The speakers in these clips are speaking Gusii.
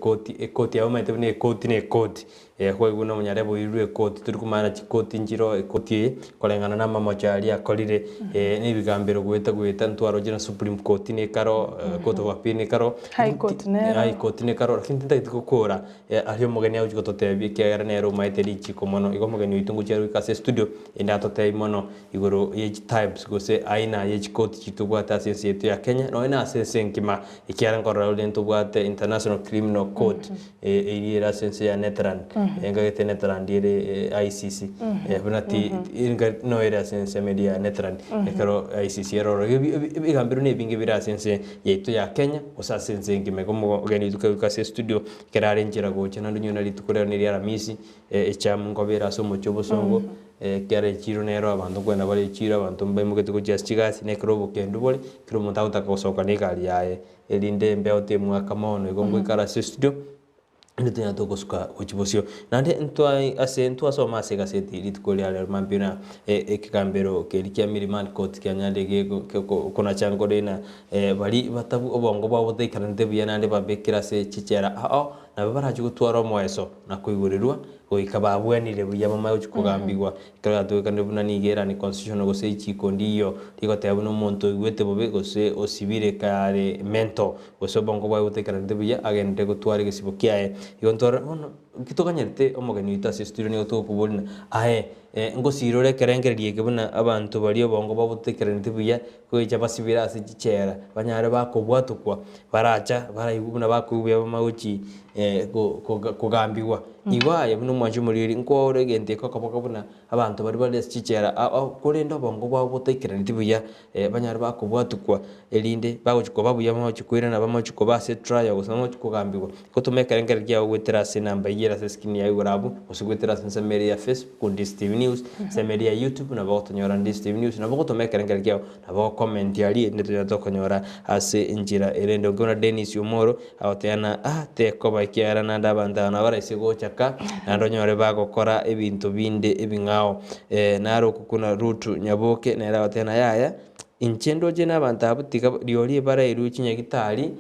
Ekoti, ekoti abwo omanyete buna ekoti na ekoti, kwaigwa buna omonyarebe oirwe ekoti, tori komanya chikoti nchiroo ekoti eye, koreng'ana na amamocho aria akorire, na ebigambero goeta goeta ntwaroche na supreme court na ekaro, court of appeal na ekaro, High court nero. High court na ekaro, lakini tintageti gokora aria omogeni agochi gototebia ekiagera nere omaete richiko mono. Igo omogeni oito ngochia are goika ase estudio, ende atotebie mono igoro ye chitypes gose aina ye chikoti chitobwate ase ense yaito ya Kenya, nonye na ase ense engima, ekiagera nkorora rende ntobwate International Criminal Court eywo ere ase ense ya Netherland, engagete Netherland ere ICC, buna ti no ere ase ensemo eria ya Netherland, ekero ICC ere ororo. Ebi ebigambero na ebinge bire ase ense yaito ya Kenya, gose ase ense engima. Igo omogeni oito kagoika ase estudio, ekero are nchera gocha naende onye na rituko riane ria Aramisi, echamu nkobera ase omochie obosongo. Ekero echiro nero abanto nkoenda bare echiro, abanto mbaimogete gochia ase chigasi, na ekero obokendu bore, kera omonto agotaka gosoka na egari yaye, erinde embeo temwaka mono igo ngoikara ase estudio, rende tonyare togosuka gochia bosio. Naende ntwai ase ntwasoma ase egaseti rituko ria rero mambia buna ekegambero keria kia Milimani Court kianyarire geko geko konacha nkore ng'a baria batabu obongo bwabo botaikaranete buya naende babekire ase chichera ao ao, nabo barache gotwara omoeso na koigorerwa goika babwenire buya bamanye gochia kogambigwa. Ekero yatogekanire buna nigo erani constitutional gose richiko ndiyo rigoteba buna omonto oigwete bobe gose osibire kare mental gose obongo bwaye botaikaranete buya agenderere gotwara egesibo kiaye. Igo ntwarore bono nki toganyerete omogeni oito ase estudio nigo togokoboria ng'a aye ngosira ore ekerengererio eke buna abanto baria obongo bwabo botaikaraneti buya gocha basibire ase chichela banyare bakobwatokwa baracha baraigwe buna bakoigwa buya bamanye gochi kogambigwa. Igo aye buna omwanchi omoriri nkoore egento eke okoboka buna abanto baria bare ase chichela ao ao korende obongo bwabo botaikeraneti buya banyare bakobwatukwa erinde bagochi koba buya bagochi koirana bamochi koba ase trial gose bamochi kogambigwa. Gotoma ekerengererio kiago goetera ase enamba eyio ere ase escreen yago igoro abwo, gose goetera ase ensemo eria ya Facebook Ndisi TV News, ensemo eria ya YouTube nabo ogotonyora Ndisi TV News, nabo ogotoma ekerengererio kiago, nabo ogokomenti aria erinde tonyare tokonyora ase enchera ere ende. Buna Dennis Omoro agoteba ng'a ah tekoba ekiagera naende abanto aba nabo baraise gocha ka, naende onyore bagokora ebinto binde ebing'ao. Naro okokuna Ruth Nyaboke nere agoteba ng'a yaya, inche ndoche na abanto abwo tiga rirorio barairwe chinyagitari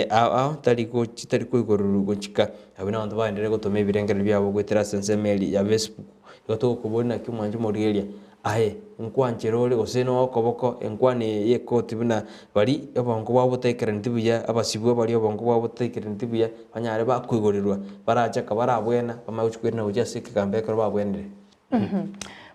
ao ao tari gochi tari koigorerwa gochika. Abwo nabanto baenderere gotoma ebirengererio biabo goetera ase ensemo eria ya Facebook. Igo togokoboria naki omwanche omorigereria, aye nkwanchera ore gose nokoboko enkwana eye y'ekoti buna baria obongo bwabo botaikeraneti buya, abasibwa baria obongo bwabo botaikeraneti buya, banyare bakoigorerwa, barachaka barabwena, bamanye gochia koirana gochia ase ekegambe ekero babwenire.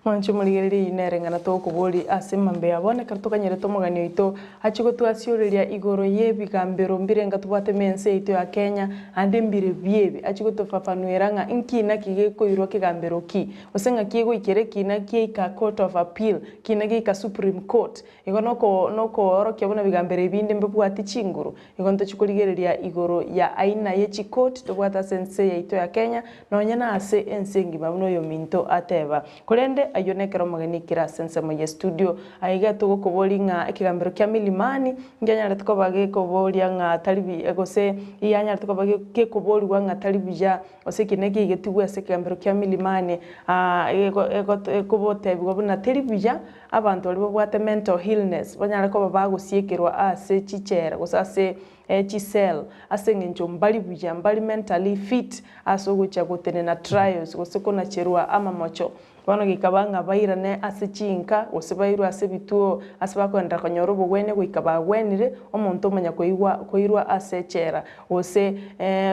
Mwanche omorigereria eyio nere ng'a natokoborie ase mambia ya bono ekero tokanyerete omogani oito achie gotwasioreria igoro y'ebigambero mbire enga tobwate ime ense yaito ya Kenya ande mbire biebi achie gotofafanuera ng'a nki naki gekoirwa kegambero ki gose ng'aki egoikera ekina kiaika court of appeal kina giaika supreme court Igo noko nokoorokia buna bigambero ebinde mbibwati chinguru. Igo ntochi korigereria igoro ya aina ye chikoti tobwate ase ense yaito ya Kenya, nonya na ase ense engima buna oyominto ateba. Korende ayio nekero omogeni aikire ase ensemo ye studio. Aiga togokoboria ng'a ekegambero kia Milimani nkianyarete koba gekoboria ng'a tari buya gose iyanyarete koba gekoborigwa ng'a tari buya gose eki neki getigwe ase ekegambero kia Milimani ekobotebigwa buna teri buya Abanto baria babwate mental illness banyare koba bagosiekerwa ase chichela gose ase chicell ase eng'encho mbari buya, mbari mentally fit ase ogochia gotenena trials gose konacherwa amamocho. Bono gekaba ng'a bairane ase chinka gose bairwe ase ebituo ase bakoenderera konyora obogwenia goika bagwenire, omonto omanya koigwa koirwa ase echela gose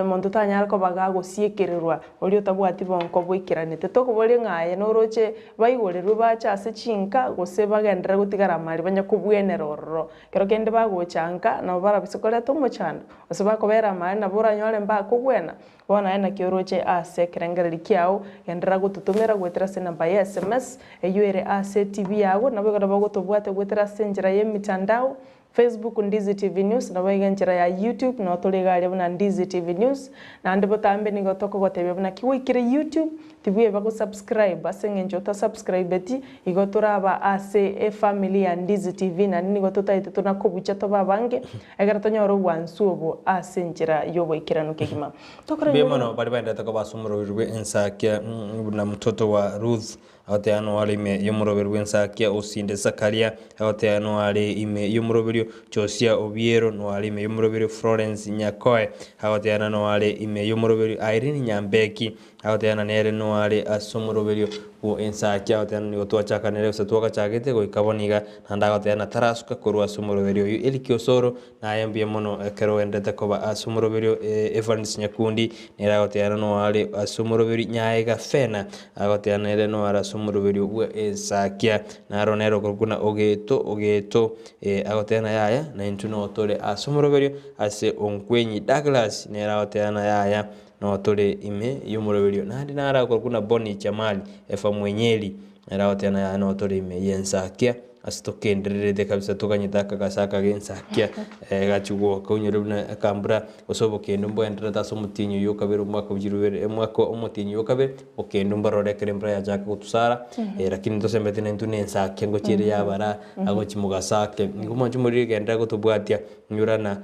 monto tanyare koba gagosiekererwa oria otabwati bonko boikeranete. Tokoboria ng'a aye noroche Baigorerwe bache ase chinka, gose bagenderere gotigara amari banye kobwenera ororo. Ekero kende bagocha nka, nabo barabise koreta omochando, gose bakobera amari nabo oranyore mbakogwena. Bono aye naki oroche ase ekerengererio kiao, genderera gototomera goetera ase enamba ya sms eyio ere ase etibi yago, nabo igo nabo ogotobwatia goetera ase enchera y'emitandao, Facebook Ndizi TV News, naboigo enchera ya YouTube noo tore iga aria buna Ndizi TV News. Naende botambe nigo tokogotebia buna ki gwaikire YouTube, tibweba go subscribe ase eng'encho ota subscribeti igo toraba ase efamily ya Ndizi TV naende nigo totaete tona kobucha tobe abange egere tonyore obwansu obo ase enchera y'oboikeranu kegima. Tokore Mbuya mono baria baenderete koba ase omoroberi bwe ensakia buna mtoto wa Ruth. Agoteeba noare ime y'omoroberio bw'ensakia Osinde Zakaria, agoteeba noare ime y'omoroberio Josia Obiero, noare ime y'omoroberio Florence Nyakoe, agoteeba noare ime y'omoroberio Irene Nyambeki, agoteeba nere noare ase omoroberio bw'ensakia, agoteeba nigo twachakanire gose twagachagete goika bono iga, naende agoteeba tarasuka korwa ase omoroberio oyio. Eric Osoro Naye mbuya mono ekero ogenderete koba ase omoroberio Evans Nyakundi nere agoteana noare ase omoroberio Nyaega Fena agoteana nere noare ase omoroberio bwa Esakia naro nere okorokwa buna Ogeto Ogeto agoteana yaya naintwe noo tore ase omoroberio ase Onkwenyi Douglas nere agoteana yaya noo tore ime y'omoroberio naende naro akorokwa buna Bonny Jamali Efa Mwenyeri nere agoteana yaya noo tore ime y'Ensakia. Ase tokendererete kabisa toganyete akagaso aka g'ensakia gachia goaka onyore buna akambura gose obokendu mboendererete ase omotienyi oyio okabere omwaka o chirubere omwaka omotienyi oyio okabere obokendu mborore ekero embura yachaka gotusara lakini tosembereti naintwe na ensakia ngochia ere yabara agochia mogaso ake. Nigo mwanche morire genderera gotobwatia inyorana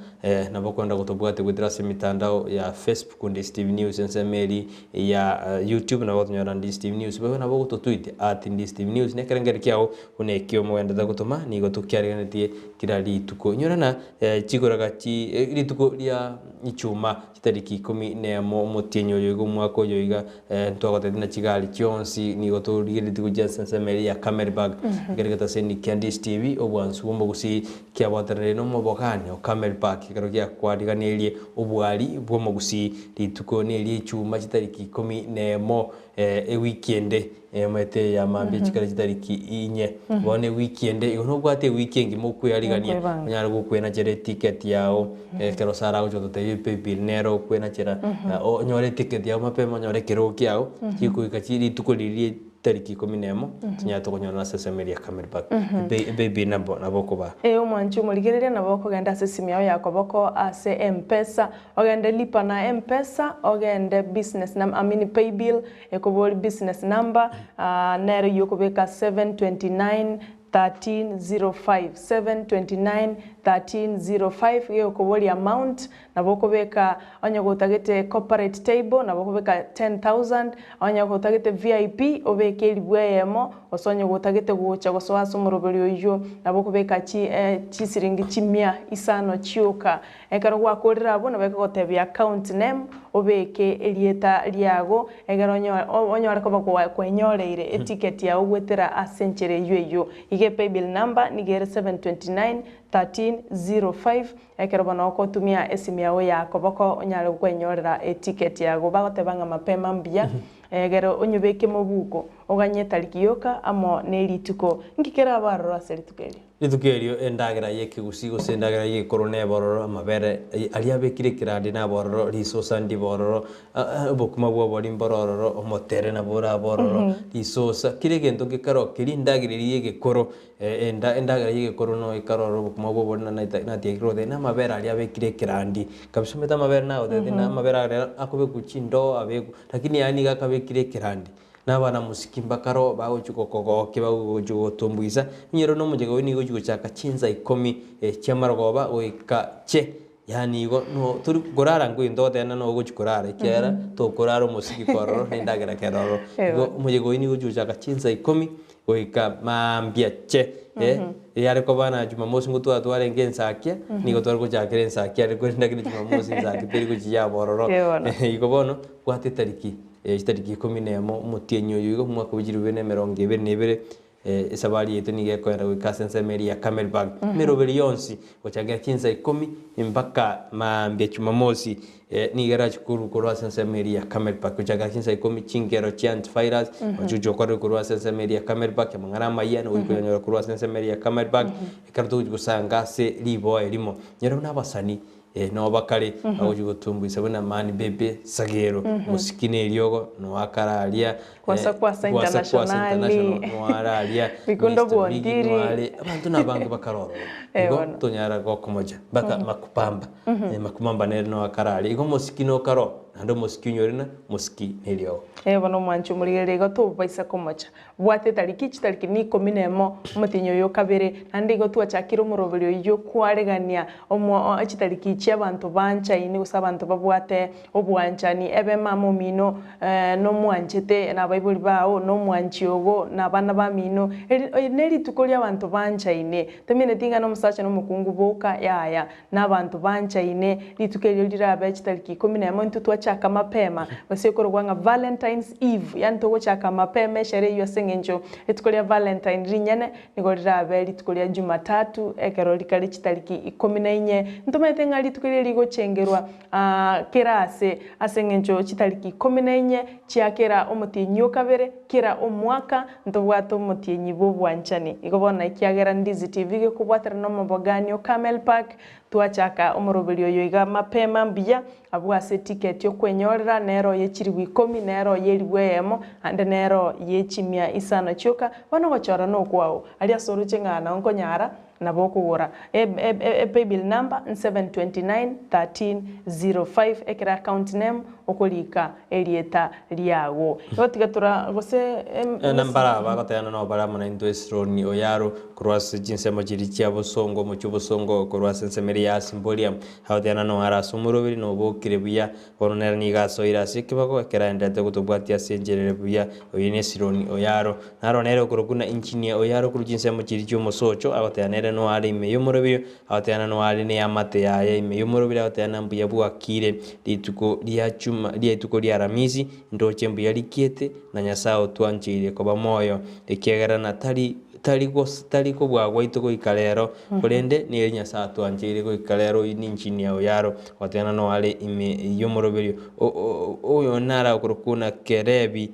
nabo okoenda gotobwatia goetera ase emitandao ya Facebook Ndisi TV News ensemo eria ya YouTube nabo gotonyora Ndisi TV News boigo nabo ogototweet at Ndisi TV News na ekerengeri kiago Buna ekio mogenderete gotoma, nigo tokiariganetie kera rituko. Inyora na chigoraga chi rituko ria Ichuma chitariki ikomi nemo omotienyi oyo iga omwaka oyo iga ntwagotebia buna chigari chionsi nigo torigereretie gochia ase ensemo eria ya Camelback ekero getaseni kia DSTV obwansu bw'omogusii kiabwatanire nomobogani o Camelback ekero giakwariganirie obwari bw'omogusii rituko neria Ichuma chitariki ikomi nemo ewiki ende Eamate eye ya mambia chikare chitariki inye. Bono ewiki ende igo nobwate ewiki engima okwearigania Okwebanga. onyare gokwenachera eticket yao ekero Sarah agocha gototebia epaybill nere okwenachera onyore eticket yao mapema onyore ekerogo kiao chikoika chi rituko riria tariki ikomi na emo tonyare tokonyora ase ensemo eria ya Camel Park. Epay epaybill nabo nabo okobaa. Ee omwanchi omorigereria nabo okogenda ase esimu yao ya koboko ase Mpesa, ogende lipa na Mpesa, ogende business num I mean paybill, Ekobori business number nero eyio okobeka 729 1305 729 1305 gegokoboria amount nabo okobeka onye gotagete corporate table nabo okobeka 10000 onye gotagete VIP obeke elibu eyemo gose onye gotagete gocha gosoa ase omoroberi oyio nabo okobeka chi chisiringi chimia isano chioka. Ekero gwakorire abwo nabo ekogotebia account name, obeke erieta riago, egere onyore koba kwenyoreire eticket yao goetera ase enchera eyio eyio. Iga epaybill number nigo ere 729 1305, ekero bono ogotumia esimi yao ya koboko onyare kwenyorera eticket yago. Bagoteba ng'a mapema mbuya, egere onyobeke mobuko, oganye etariki yoka amo ne rituko. Nki kerabe aroro ase rituko erio? Rituko erio endagera y'ekegusii gose endagera y'egekoro nebe ororo, amabere aria abekire ekerandi nabe ororo, risosa ndibe ororo, obokima bw'obori mbore ororo, omotere nabo orabe ororo, risosa, kera egento gekero keria endagera eria y'egekoro enda endagera y'egekoro no ekero ororo obokima bw'obori na naita natiga goteba na amabere aria abekire ekerandi, kabisa omanyete amabere nagotebeti na amabere aria akobekwa chindoo abekwa, lakini aya nigo akabekire ekerandi. Na abanamusiki mbakaro bagochia gokogokia, bagochia gogotumbuisa, onye ere nomochega oyio nigo ogochia gochaka chinsa ikomi chi'amarogoba goika che, yaani igo no tori korara nkoyo togoteba ng'a nogochia korara ekiagera tokorara omosiki kororo na endagera kere ororo. Igo omoyega oyio nigo ogochia gochaka chinsa ikomi goika mambia che, yare koba na jumamosi ngotwara twarenge ensakia, nigo tware gochakera ensakia are korende lakini jumamosi ensakia teri gochia yaba ororo. Igo bono, bwata etariki. Chitariki ikomi nemo omotienyi oyo iga omwaka bwe chilifu ibere na emerongo ebere na ebere, esabari yaito nigo ekoenda goika ase ensemo eria ya Camelback. Emeroberi yonsi gochakera chinsa ikomi mpaka maambia Jumamosi nigo erache korwa korwa ase ensemo eria ya Camelback. Gochakera chinsa ikomi chingero chia antivirus ochigocha okorere korwa ase ensemo eria ya Camelback, amang'ana amayia nigo okoyanyora korwa ase ensemo eria ya Camelback, ekero togochia gosanga ase riboa erimo. Nyora buna abasani Noo bakare bagochia gotumbuisa buna mani bebe sagero mosiki na eriogo noo akare aria Kwasa kwasa Kwasa kwasa internationali. international noo are aria Bikundo Mr. Big bwontiri. noo are abanto na abange bakare ororo igo Bono. tonyara gokomocha mpaka makubamba makubamba nere noo akare aria igo omosiki nokare oo. Naende omosiki onyore na mosiki neriogo. Ee bono omwanchi omorigereria igo tobaisa komocha. Bwate etariki, chitariki ni ikomi nemo, omotienyi oyo o kabere, naende igo twachakire omoroberio oyio kwaregania omo chitariki chi'abanto banchaine gose abanto babwate obwanchani, ebe mama omino nomwanchete, na abaibori bao, na omwanchi ogo, na abana bamino, eri eri nerituko ri'abanto banchaine. Tomineti ng'a nomosacha na omokungu boka, yaya, na abanto banchaine, rituko erio rirabe chitariki ikomi nemo intwe twachaka mapema, gose ekorokwa ng'a Valentine's Eve, yaani togochaka mapema eshere eyio ase eng'encho rituko ria Valentine rinyene nigo rirabe rituko ria Jumatatu ekero rikare chitariki ikomi na inye. Ntomanyete ng'a rituko erio rigochengerwa kera ase, ase eng'encho chitariki ikomi na inye chia kera omotienyi o kabere, kera omwaka, ntobwate omotienyi bw'obwanchani. Igo bono ekiagera Ndizi TV gekobwatera nomobogani o Camel Park, twachaka omoroberio oyo iga mapema mbuya, abwo ase etiketi okwenyorera, nero ye chilifu ikomi, nero ye elifu eyemo, ande nero ye chimia isano chioka, bono ogochora nokwao. Aria ase oroche ng'a nao nkonyara, Nabo okogora epaybill number 729 13 05 ekero account name okorika erieta riago. Igo tiga tora gose Nambara bagotebana nabo bare amo naintwe Esroni o Yaro, korwa ase chinsemo chiria chia bosongo, omochie o bosongo, korwa ase ensemo eria ya Asimboria, agotebana noo are ase omoroberi, na obokire buya. Bono nere nigo asoire ase ekebago ekero aenderete gotobwatia ase enchera ere buya. Oyio n'Esironi oyaro. Naro nere okorokwa na Engineer oyaro korwa chinsemo chiria chi'omosocho, agoteba nere noyo are ime y'omorobio, agoteba noyo are neamate yaye ime y'omorobio, agoteba na mbuya bwakire rituko ria chuma ria rituko ria Aramisi, ndoche mbuya rikiete, na Nyasae otwancheire koba moyo, ekiagera na tari tari gos tari kobua gwaito goika rero, korende nere Nyasae atwancheire goika rero oyio n'engineer oyaro. Goteba noyo are ime y'omoroberio oyo nare okorokwa na Kerebi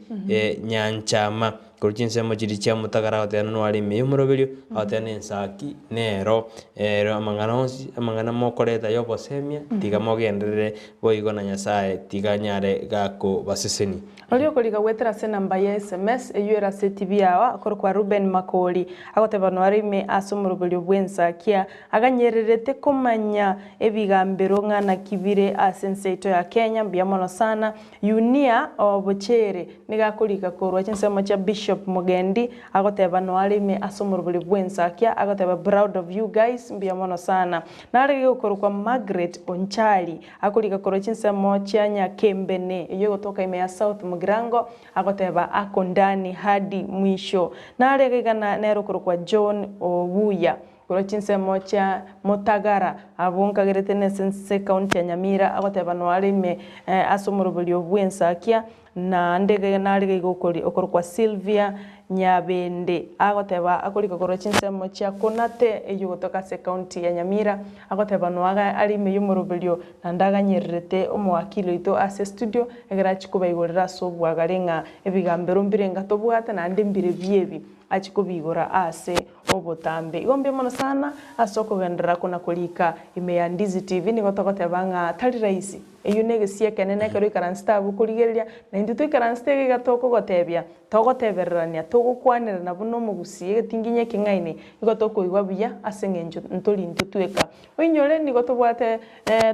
nyanchama, korwa chinsemo chiria chia motagara goteba noyo are ime y'omoroberio, agoteba na ensaki nero ero amang'ana onsi, amang'ana mokoreta y'obosemia, tiga mogenderere boigo na Nyasaye, tiga anyare gakobasesenia. Oria okoriga goetera ase enamba ya sms eyio ere ase etibi yao akorokwa Reuben Makori, agoteba noyo are ime ase omoroberio bw'ensakia. Aganyererete komanya ebigambero ng'a naki bire ase ense yaito ya Kenya. Mbuya mono sana. Yunia Obochere nigo akorika korwa chinsemo chia Bishop Mugendi agoteba noare ime ase omorobori bw'ensakia agoteba proud of you guys mbuya mono sana. Nare gegokorokwa Margaret Onchari akorika korwa chinsemo chia Nyakembene eyio egotoka ime ya South Mugirango agoteba ako ndani hadi mwisho. Nare iga nere okorokwa John Obuya Korwa chinsemo chia Motagara, abwo nkagerete nese nse ekaunti ya Nyamira, agoteba noare ime ase omoroberio bw'ensakia, naende nare iga okorokwa Sylvia Nyabende, agoteba akorika korwa chinsemo chia Konate eyio gotoka ase ekaunti ya Nyamira, agoteba noaga are ime y'omoroberio naende aganyererete omowakili oito ase estudio ekero achia kobaigorera ase obwagare ng'a ebigambero mbire nga tobwate naende mbire biebi achia kobiigora ase obotambe. Igo mbuya mono sana ase okogenderera kona korika ime ya Ndizi TV nigo togoteba ng'a tari rahisi. Eyio negesia ekenene ekero oikaransete abwo korigereria, na intwe toikaransete iga iga tokogotebia, togotebererania, togokwanerana buna omogusii egetinginyi ekeng'aini, igo tokoigwa buya ase eng'encho ntori intwe tweka. Oinyore nigo tobwate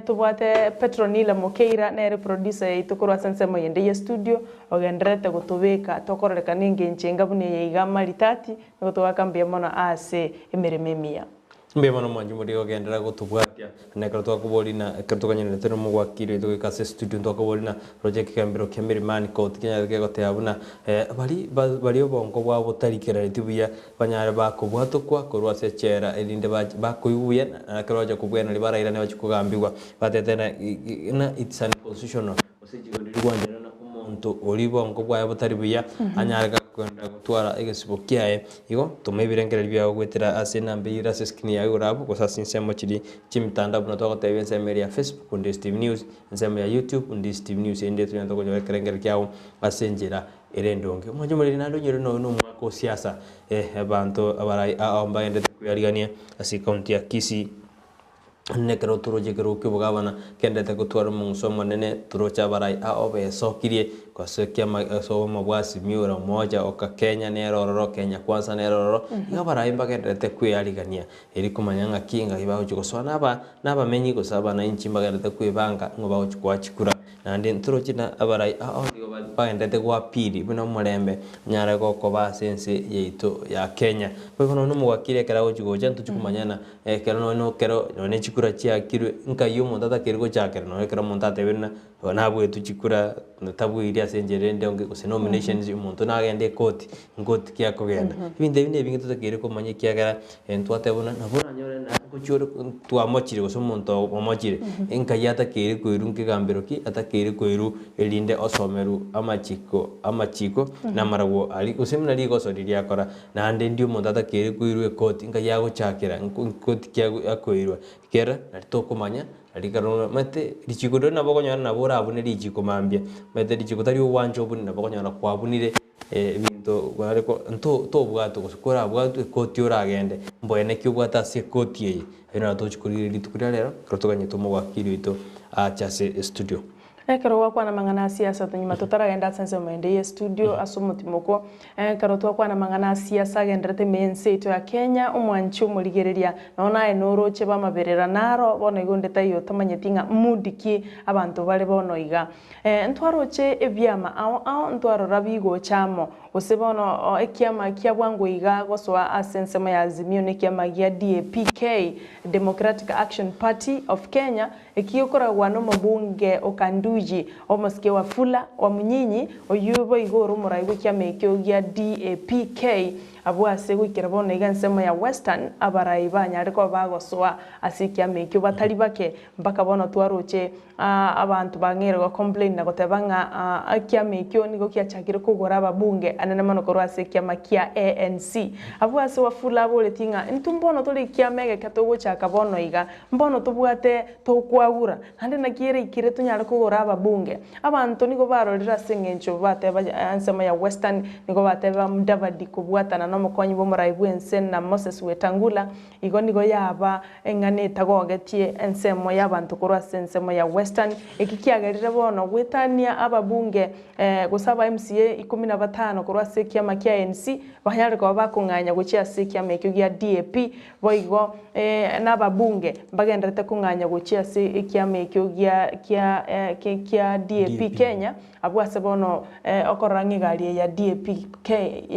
tobwate Petronila Mokeira nere producer yaito korwa ase ensemo eyende ye studio, ogendererete gotobeka tokororekana engencho enga buna eye iga maritati, Nigo togoaka mbuya mono ase emeremo emiya. Mbuya mono mwanche moria gogenderera gotobwatia, na ekero twakoboria na ekero tokanyererete na omogwakiri oito goika ase estudio ntwakoboria na roche ekegambero kia Milimani Court kenyarete kegoteba buna baria baria obongo bwabo botarikerereti buya banyare bakobwatokwa korwa ase echela erinde bakoigwa buya na ekero bacha kobua naria barairane bachie kogambigwa batete na it's unconstitutional. Gose chigoti rigwancherana na omonto oria obongo bwaye botari buya, anyare kogenda gotwara egesibo kiaye. Igo, toma ebirengererio biao goetera ase enamba eyio ere ase escreen yago igoro abwo, gose ase chinsemo chiria chi'emitandao buna twagotebia ensemo eria ya Facebook, Ondiisi TV News, ensemo ya YouTube, Ondiisi TV News, erinde tonyare tokonyora ekerengererio kiago ase enchera ere endonge. Omwancho omoriri naende onyore noyo na omwaka o siasa, abanto abarai ao mbagenderete koyarigania ase ecounty ya Kisii. Nekero toroche ekerogo ki'obogabana kendete gotwara omong'uso omonene, toroche abarai ao besokirie, gose kiama ase obomo bwa Azimio la Umoja oka Kenya nere ororo, Kenya Kwanza nere ororo, igo abarai mbagendererete kwearigania eri komanya ng'aki ng'aki bagochia gosoa na aba na abamenyi gose abanainchi mbagendererete kwebanga ng'o bagochia koa chikura. Naende ntoroche na abarai ao nigo bagendererete goapili buna omorembe onyare gokoba ase ense yaito ya Kenya. Boigo nonya omogwakire ekero agochi gocha ntochi komanyana ekero nonya ekero nonya ne chikura chiakirwe nkai omonto atakeire gochakera nonya ekero omonto atebire buna nabwetwe chikura tabuiri ase enchera ende onge gose nominations omonto nagende ekoti, nkoti ki akogenda. Ebinto ebi nebinge totakeire komanya ekiagera ntwateba buna nabo oranyore na ngochia ore twamochire gose omonto omochire, nkai atakeire koirwa nkegambero ki atakeire koirwa erinde osomerwe amachiko amachiko na amaragwo aria gose buna rigoso riria akora. Naende ndi omonto atakeire koirwa ekoti nkai agochakera nko nkoti ki akoirwa ekero nari tokomanya Rikarora omanyete richiko riria nabo okonyora nabo orabune richiko mambia, omanyete richiko tari ogwancha obune nabo okonyora kwabunire ebinto nare ko nto tobwatwe gose korabwatwe ekoti oragende, mboene naki obwate ase ekoti eye. Ayio naro togochia korigereria rituko ria rero, ekero toganyete omogwakiri oito ache ase estudio. Ekero gwakwana amang'ana a siasa tonyuma totaragenda ase ensemo ende ye studio ase omotimoko, ekero twakwana amang'ana a siasa agenderete ime y'ense yaito ya Kenya, omwanchi omorigereria, nonya naye noroche b'amaberera naro bono iga onde taiyo otamanyeti ng'a mood ki abanto bare bono iga. Ntwaroche ebiama ao ao ntwarora bigocha amo, gose bono ekiama kia bwango iga gosoa ase ensemo ya Azimio na ekiama gia DAPK, Democratic Action Party of Kenya, Eki okoragwa nomobunge o Kanduyi, omosike Wafula Wamunyinyi, oyio boigo ore omorai bw'ekiama ekio gia DAPK, abwo ase goikera bono iga ensemo ya Western abarai banyare koba bagosoa ase ekiama ekio batari bake mpaka bono twaroche abanto bang'eire go complain na goteba ng'a ekiama ekio nigo kiachakire kogora ababunge anene mono korwa ase ekiama kia ANC. Abwo ase Wafula aboretie ng'a intwe mbono tore ekiama egeke togochaka bono iga Mbono tobwate tokwagura, naende naki ereikire tonyare kogora ababunge. Abanto nigo barorire ase engencho bateba ensemo ya Western nigo bateba Mudavadi kobwatana nomokonyi bw'omorai bw'ense na Moses Wetangula, igo nigo yaba eng'ana etagogetie ensemo y'abanto korwa ase ensemo ya Western. Eki kiagerire bono goetania ababunge gose aba MCA ikomi na batano korwa ase ekiama kia ANC banyare koba bakong'anya gochia ase ekiama ekio gia DAP Boigo nababunge mbagendererete kong'anya gochia ase ekiama ekio gia kia kia DAP Kenya, abwo ase bono okorora ng'a egari eye ya DAP K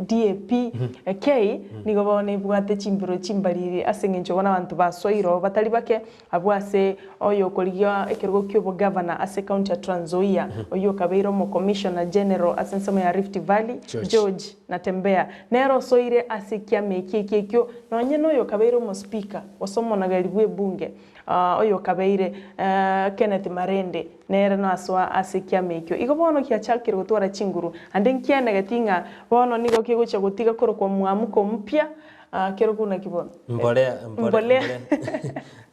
DAP K nigo bono ebwate chimbero chimbariri ase eng'encho bono abanto basoire oo batari bake, abwo ase oyokorigia ekerogo kia obogavana ase ecounty ya Trans Nzoia, oyio okabeire omokomishona general ase ensemo ya Rift Valley, George Natembeya, nere osoire ase ekiama eki eki ekio, nonye noyo okabeire omospika gose omonogeri bw'ebunge oyo okabeire Kenneth Marende, nere nasoa ase ekiama ekio. Igo bono giachakire gotwara chinguru, ande nkianegeti ng'a bono nigo kegochia gotiga korokwa mwamuko mpya, Keroku naki bono? Mbolea, mbolea,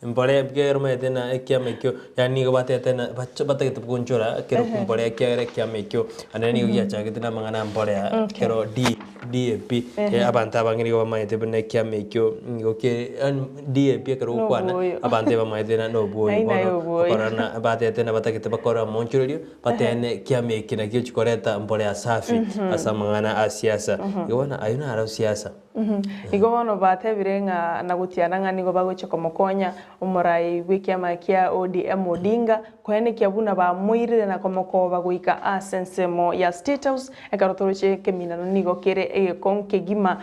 mbolea ekiagera omanyete na ekiama ekio, yaani nigo batete na bacha batagete gonchora keroku mbolea ekiagera ekiama ekio ande nigo giachagete na amang'ana a mbolea kero D DAP abanto abange nigo bamanyete buna ekiama ekio nigo ke yaani DAP ekero ogokwana Noboyo. abanto ebamaete na noboyo Aina bono ya oboyo. okorora na batete na batagete bakore omoonchorerio batene ekiama eke nakio chikoreta mbolea safi ase amang'ana a siasa. Igo bono ayio naro siasa. Igo bono batebire ng'a na gotiana ng'a nigo bagochia komokonya omorai bw'ekiama kia ODM Odinga koenekia buna bamoirire na komokoba goika ase ensemo ya State House ekero toroche ekeminano nigo kere egekong'u kegima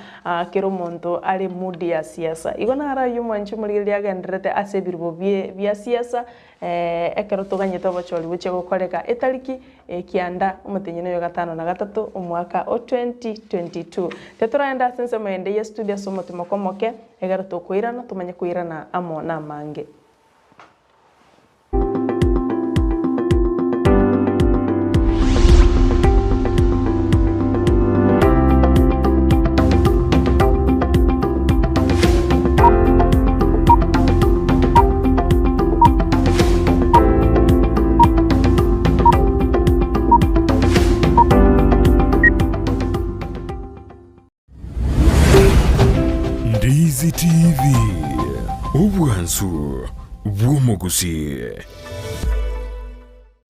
kera omonto are mood ya siasa. Igo naro ayio omwanchi omorigereria agendererete ase ebirubo bia siasa Ekero toganyete obochori gochia gokoreka etariki ekianda omotenyi noyo gatano na gatato omwaka o 2022. Tetoragenda ase ensemo ende ye studio ase omotimoko omoke, egere tokoirana tomanye koirana amo namange. Ndizi TV, obwansu bw'omogusii.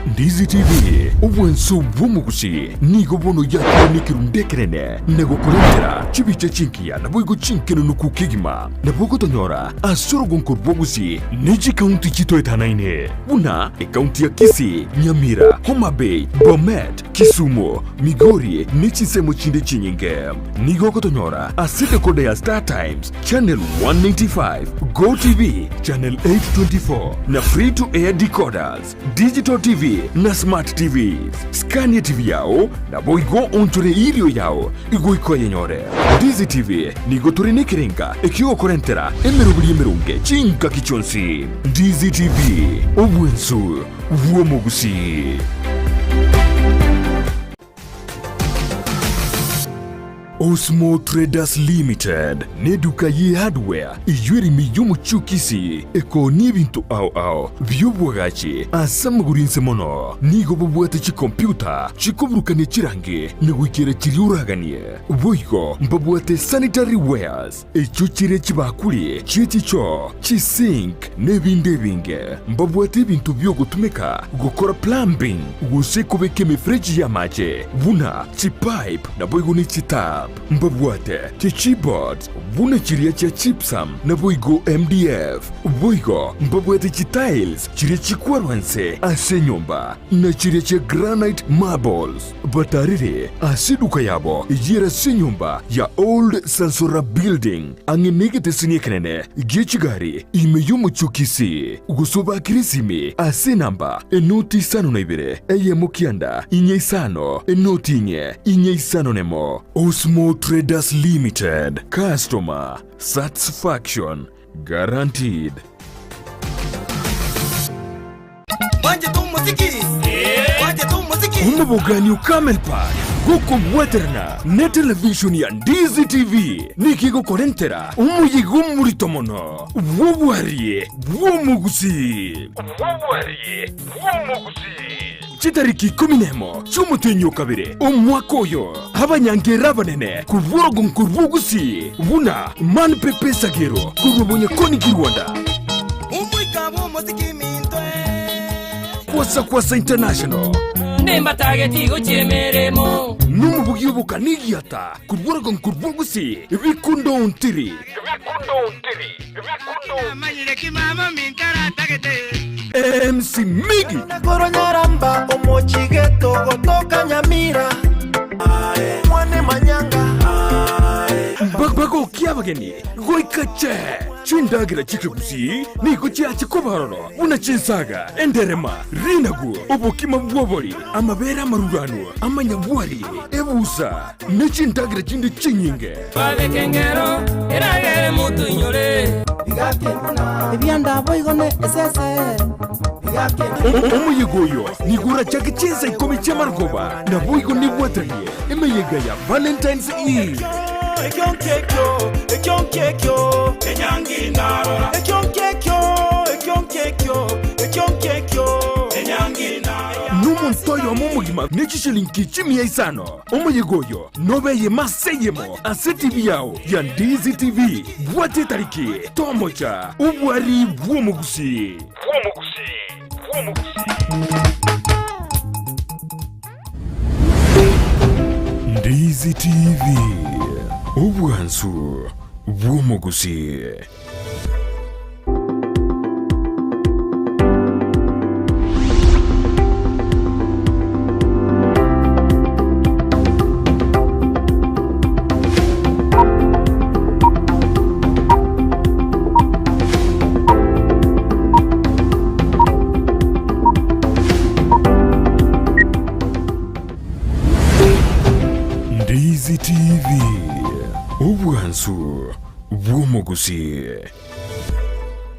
Ndizi TV, obwanso bw'omogusi, nigo bono yakire nekerundu ekenene na gokorentera chibicha chingiya naboigo chinkenunuku kegima. Nabo ogotonyora ase orogonko rw'ogusi ne chikaunti chitoetanaine buna ekaunti ya Kisii, Nyamira, Homa Bay, Bomet, Kisumu, Migori ne chinsemo chinde chinyinge. Nigo ogotonyora ase decoder ya Star Times, Channel 195, Go TV, Channel 824 na Free to Air decoders, Digital TV na Smart TVs. Skania TV yao naboigo onchore irio yao igoika oyenyore. Ndizi TV nigo tore nekerenga ekiogokorentera emeroberi emeronge chingaki chionsi. Ndizi TV, obwensu bw'omogusii. Osmo Traders Limited neduka ye hardware eyio ere ime y'omochie o Kisii ekoonia ebinto ao ao bi'obwagachi ase amagoro inse mono. Nigo bobwate chikompiuta chikoburukania chirangi na goikera chiria oraganie. Boigo mbabwate sanitary wares echio chire chibakuri chie chichoo, chisink na ebinde ebinge. Mbabwate ebinto bi'ogotumeka gokora plumbing gose kobeka emefereji y'amache buna chipipe naboigo ne chitap. Mbabwate chichipboards buna chiria chia gypsum naboigo MDF. Boigo mbabwate chitiles chiria chikwarwa nse ase enyomba na chiria chia granite marbles. Batarire ase eduka yabo eyio ase enyomba ya Old Sansora Building ang'e negeteseni ekenene gie chigari ime y'omochie o Kisii, gose obakere esimi ase enamba enoti isano na ibere eyemo kianda inye isano enoti inye inye isano nemo. Osmo Traders Limited, Customer Satisfaction Guaranteed. Omobogani o Camel Park gokobwaterana ne televishoni ya Ndizi TV nigo egokorentera omoyega omorito mono bw'obwarie bw'omogusii. Chitariki ikomi nemo chi'omotienyi o kabere omwaka oyo, abanyangerera abanene korwa orogongo rw'Ogusii buna Man Pepe Sagero korwa Bonyakoni Kirwanda, Omoika bw'omosiki minto eh. Kwasa Kwasa International, Nimbatageti gochia emeremo. nomobugi obokanigiata korwa orogongo rw'Ogusii Bikundo Ontiri. Namanyire ki mama ominto aratagete. MC Miggy. Korwa Nyaramba omochigeto gotoka Nyamira mwane manyanga Bagokia abageni goika che chindagera chikegusii nigo chiache koba ororo buna chinsaga, enderema, rinagu, obokima bw'obori, amabere amaruranu, amanyabwari, ebusa, ne chindagera chinde chinyinge. Babeke engero eragere motoinyore. Ebianda boigo ne esese. Omoyega oyo nigo orachake chinsa ikomi chi'amarogoba, naboigo nibwateranie emeyega ya Valentine's Eve. Nomonto oyomo omogima ne chishilingi chimia isano. Omoyega oyo nobe eyemo ase eyemo ase TV yao ya Ndizi TV. Bwata etariki, tomocha obwari bw'omogusii. Ndizi TV, obwansu bw'omogusii. Ndizi TV, obwansu bw'omogusii.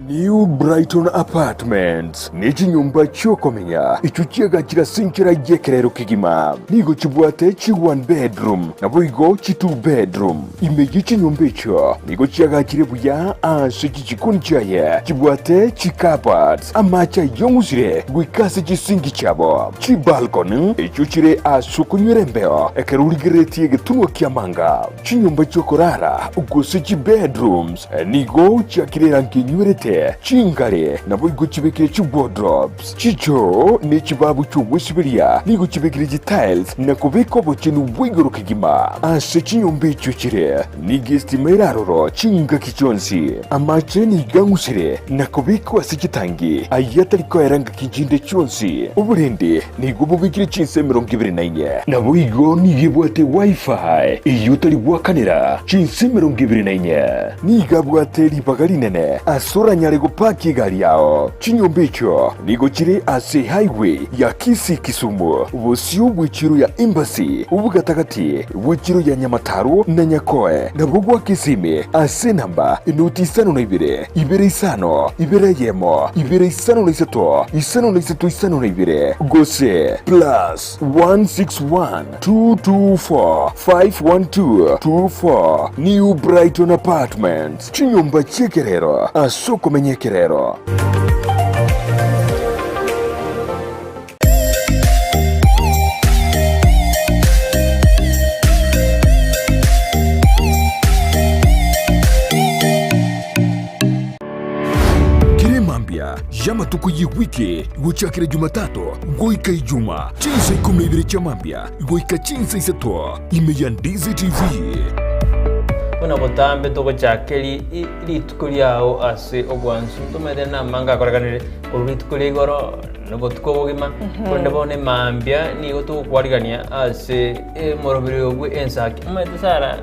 New Brighton Apartments nechinyomba chiokomenya echio chiagachire ase enchera y'ekerero kegima. Nigo chibwate chi one bedroom naboigo chi two bedroom. Ime ye chinyomba echio nigo chiagachire buya ase chichikoni chiaye chibwate chi cupboards, amache ayong'usire goika ase chisingi chiabo, chibalcony echio chire ase okonywera embeo ekero origereretie egetunwa ki'amanga. Chinyomba chi'okorara, gose chibedrooms, nigo chiakire erangi enywerete. chinche chingare naboigo chibekire chiwardrobes, chichoo ne chibabu chi'ogwesiberia nigo chibekire chitiles na kobeka obochenu bwa igoro kegima ase chinyomba echio chire. Nigo estima ere aroro chingaki chionsi. Amache nigo ang'usire na kobekwa ase chitangi, ayio atari koera ngaki chinde chionsi. Oborende nigo bobekire chinsa 24. Naboigo nigo ebwate Wi-Fi eyio otari goakanera chinsa 24. Nigo abwate ribaga rinene ase oranyare gopaki egari yao. Chinyomba echio nigo chire ase highway ya Kisii-Kisumu, bosio bw'echiro ya Embassy, obogatagati bw'echiro ya Nyamataro na Nyakoe, nabwo gwa Kisimi ase enamba enoti 52, 2 5, 2 1, 2 5 3, 53 52, gose plus 161 224 512 24 New Brighton Apartments, chinyomba chi'ekerero ase okomenya ekerero. Kera emambia y'amatuko y'ewiki gochakera Jumatatu goika Ijuma, chinsa 12 chia mambia goika chinsa 3 ime ya Ndizi TV. Buna botambe togochaka rituko riao ase obwansu, ntomanyete namange akorekanire korwa rituko ria igoro na obotuko obogima, korende bono emambia nigo togokwarigania ase emoroberi obwe ensaki. Omanyete Sarah.